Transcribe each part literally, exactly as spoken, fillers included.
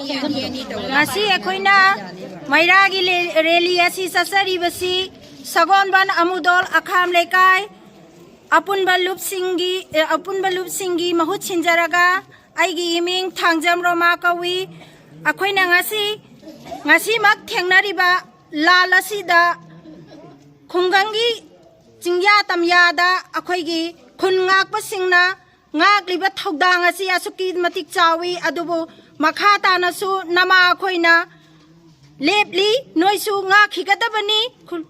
ꯉꯁꯤ ꯑꯩꯈꯣꯏꯅ ꯃꯩꯔꯥꯒꯤ ꯂꯦ-, ꯔꯦꯂꯤ ꯑꯁꯤ ꯆꯠꯆꯔꯤꯕꯁꯤ ꯁꯒꯣꯜꯕꯟ ꯑꯃꯨꯗꯣꯜ ꯑꯈꯥꯝ ꯂꯩꯀꯥꯏ ꯑꯄꯨꯟꯕ ꯂꯨꯞꯁꯤꯡꯒꯤ, ꯑꯦ, ꯑꯄꯨꯟꯕ ꯂꯨꯞꯁꯤꯡꯒꯤ ꯃꯍꯨꯠ ꯁꯤꯟꯖꯔꯒ ꯑꯩꯒꯤ ꯏꯃꯤꯡ ꯊꯥꯡꯖꯝ ꯔꯣꯃꯥ ꯀꯧꯏ꯫ ꯑꯩꯈꯣꯏꯅ ꯉꯁꯤ, ꯉꯁꯤꯃꯛ ꯊꯦꯡꯅꯔꯤꯕ ꯂꯥꯜ ꯑꯁꯤꯗ ꯈꯨꯡꯒꯪꯒꯤ ꯆꯤꯡꯌꯥ ꯇꯝꯌꯥꯗ ꯑꯩꯈꯣꯏꯒꯤ ꯈꯨꯟ ꯉꯥꯛꯄꯁꯤꯡꯅ ꯉꯥꯛꯂꯤꯕ ꯊꯧꯗꯥꯡ ꯑꯁꯤ ꯑꯁꯨꯛꯀꯤ ꯃꯇꯤꯛ ꯆꯥꯎꯏ, ꯑꯗꯨꯕꯨ ꯃꯈꯥ ꯇꯥꯅꯁꯨ ꯅꯃꯥ ꯑꯩꯈꯣꯏꯅ ꯂꯦꯞꯂꯤ, ꯅꯣꯏꯁꯨ ꯉꯥꯛꯈꯤꯒꯗꯕꯅꯤ꯫ ꯈꯨ-,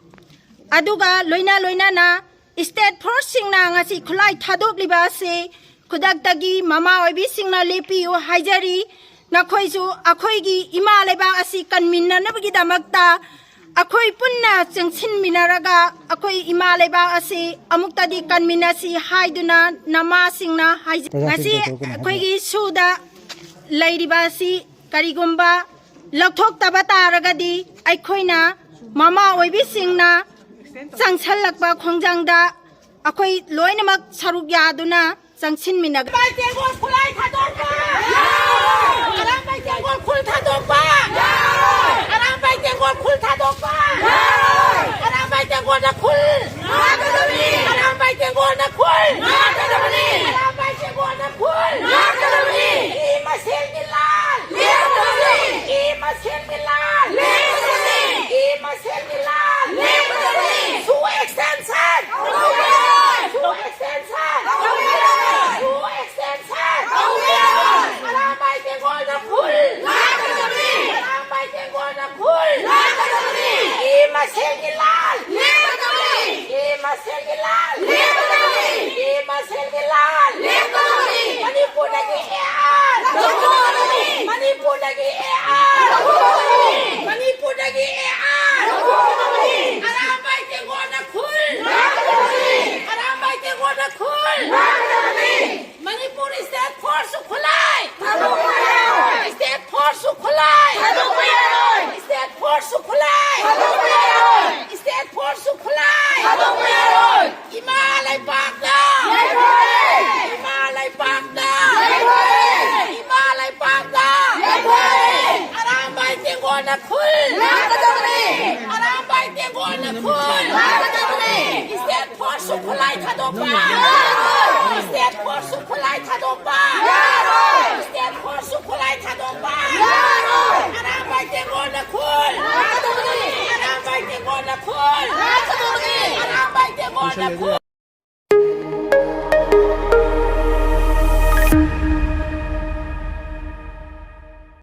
ꯑꯗꯨꯒ ꯂꯣꯏꯅ ꯂꯣꯏꯅꯅ state forceꯁꯤꯡꯅ ꯉꯁꯤ ꯈꯨꯠꯂꯥꯏ ꯊꯥꯗꯣꯛꯂꯤꯕ ꯑꯁꯤ ꯈꯨꯗꯛꯇꯒꯤ ꯃꯃꯥ ꯑꯣꯏꯕꯤꯁꯤꯡꯅ ꯂꯦꯞꯄꯤꯌꯨ ꯍꯥꯏꯖꯔꯤ꯫ ꯅꯈꯣꯏꯁꯨ ꯑꯩꯈꯣꯏꯒꯤ ꯏꯃꯥ ꯂꯩꯕꯥꯛ ꯑꯁꯤ ꯀꯟꯃꯤꯟꯅꯅꯕꯒꯤꯗꯃꯛꯇ ꯑꯩꯈꯣꯏ ꯄꯨꯟꯅ ꯆꯪꯁꯤꯟꯃꯤꯟꯅꯔꯒ ꯑꯩꯈꯣꯏ ꯏꯃꯥ ꯂꯩꯕꯥꯛ ꯑꯁꯤ ꯑꯃꯨꯛꯇꯗꯤ ꯀꯟꯃꯤꯟꯅꯁꯤ ꯍꯥꯏꯗꯨꯅ ꯅꯃꯥꯁꯤꯡꯅ ꯍꯥꯏꯖ-, ꯉꯁꯤ ꯑꯩꯈꯣꯏꯒꯤ ꯁꯨꯗ ꯂꯩꯔꯤꯕ ꯑꯁꯤ ꯀꯔꯤꯒꯨꯝꯕ ꯂꯧꯊꯣꯛꯇꯕ ꯇꯥꯔꯒꯗꯤ ꯑꯩꯈꯣꯏꯅ ꯃꯃꯥ ꯑꯣꯏꯕꯤꯁꯤꯡꯅ ꯆꯪꯁꯜꯂꯛꯄ ꯈꯣꯡꯖꯪꯗ ꯑꯩꯈꯣꯏ ꯂꯣꯏꯅꯃꯛ ꯁꯔꯨꯛ ꯌꯥꯗꯨꯅ ꯆꯪꯁꯤꯟꯃꯤꯟꯅꯒ- ꯑꯔꯥꯝꯕꯥꯏ ꯇꯦꯡꯒꯣꯜ ꯈꯨꯜ ꯊꯥꯗꯣꯛꯄ! ꯑꯔꯥꯝꯕꯥꯏ ꯇꯦꯡꯒꯣꯜ ꯈꯨꯜ ꯊꯥꯗꯣꯛꯄ! ꯑꯔꯥꯝꯕꯥꯏ ꯇꯦꯡꯒꯣꯜꯅ ꯈꯨꯜ! ꯑꯔꯥꯝꯕꯥꯏ ꯇꯦꯡꯒꯣꯜꯅ ꯈꯨꯜ! ꯑꯔꯥꯝꯕꯥꯏ ꯇꯦꯡꯒꯣꯜꯅ ꯈꯨꯜ! ꯃꯤ ꯃꯁꯦꯜꯒꯤ ꯂꯥꯜ! ꯃꯤ ꯃꯁꯦꯜꯒꯤ ꯂꯥꯜ! ꯃꯤ ꯃꯁꯦꯜꯒꯤ ꯂꯥꯜ! ꯁꯨ extension! ꯁꯨ extension! ꯁꯨ extension! ꯑꯔꯥꯝꯕꯥꯏ ꯇꯦꯡꯒꯣꯜꯅ ꯈꯨꯜ! ꯑꯔꯥꯝꯕꯥꯏ ꯇꯦꯡꯒꯣꯜꯅ ꯈꯨꯜ! ꯃꯤ ꯃꯁꯦꯜꯒꯤ ꯂꯥꯜ! ꯃꯤ ꯃꯁꯦꯜꯒꯤ ꯂꯥꯜ! ꯃꯤ ꯃꯁꯦꯜꯒꯤ ꯂꯥꯜ! ꯃꯅꯤꯄꯨꯔꯗꯒꯤ ꯑꯦ ꯑꯥꯔ! ꯃꯅꯤꯄꯨꯔꯗꯒꯤ ꯑꯦ ꯑꯥꯔ! ꯃꯅꯤꯄꯨꯔꯗꯒꯤ ꯑꯦ ꯑꯥꯔ! ꯑꯔꯥꯝꯕꯥꯏ ꯇꯦꯡꯒꯣꯜꯅ ꯈꯨꯜ! ꯑꯔꯥꯝꯕꯥꯏ ꯇꯦꯡꯒꯣꯜꯅ ꯈꯨꯜ! ꯃꯅꯤꯄꯨꯔ state force ꯈꯨꯠꯂꯥꯏ! State force ꯈꯨꯠꯂꯥꯏ! State force ꯈꯨꯠꯂꯥꯏ! State force ꯈꯨꯠꯂꯥꯏ! ꯏꯃꯥ ꯂꯩꯕꯥꯛꯇ! ꯏꯃꯥ ꯂꯩꯕꯥꯛꯇ! ꯏꯃꯥ ꯂꯩꯕꯥꯛꯇ! ꯈꯨꯜ ꯂꯥꯛꯀꯗꯕꯅꯤ꯫ ꯑꯔꯥꯝꯕꯥꯏ ꯇꯦꯡꯒꯣꯜꯅ ꯈꯨꯜ ꯂꯥꯛꯀꯗꯕꯅꯤ꯫ State force ꯈꯨꯠꯂꯥꯏ ꯊꯥꯗꯣꯛꯄ ꯌꯥꯔꯣꯏ꯫ State force ꯈꯨꯠꯂꯥꯏ ꯊꯥꯗꯣꯛꯄ ꯌꯥꯔꯣꯏ꯫ State force ꯈꯨꯠꯂꯥꯏ ꯊꯥꯗꯣꯛꯄ ꯌꯥꯔꯣꯏ꯫ ꯑꯔꯥꯝꯕꯥꯏ ꯇꯦꯡꯒꯣꯜꯅ ꯈꯨꯜ ꯂꯥꯛꯀꯗꯕꯅꯤ꯫ ꯑꯔꯥꯝꯕꯥꯏ ꯇꯦꯡꯒꯣꯜꯅ ꯈꯨꯜ ꯂꯥꯛꯀꯗꯕꯅꯤ꯫ ꯑꯔꯥꯝꯕꯥꯏ ꯇꯦꯡꯒꯣꯜꯅ ꯈꯨꯜ